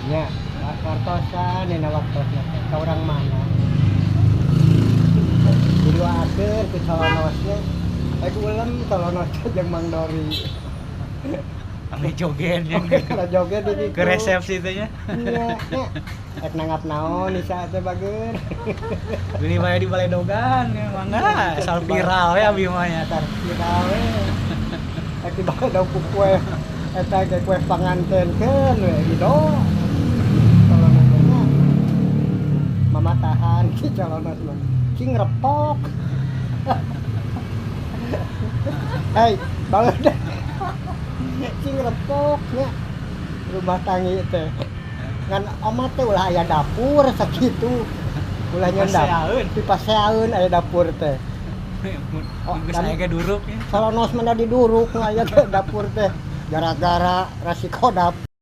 Nya, wartosan dina waktosna teh ka urang mana. Didoakeun ku colonosnya. Rek ulem colonos teh jeung Mang Dori. Ame joget nya. Kalau joget di ditu. Ke resepsi teh nya. Nya, nya. Rek nanggap naon Nisa teh, bager. Beli bae di baledogan ya, mangga asal viral ya abi mah nya. Tar viral we. Rek di baledog ku kue eta ge kue panganten keun we gitu. Colonos teh nya. Mama tahan si colonos mah. Cing repok. Hei, barudak. Cing repok nya. Rumah tangga teh. Ngan omat teh ulah aya dapur sakitu. Ulah nyeun dapur. Paseaeun. Pipaseaeun aya dapur teh. Oh, geus aya ge duruk ya. Colonos mah da diduruk aya teh dapur teh. Gara-gara rasiko dapur.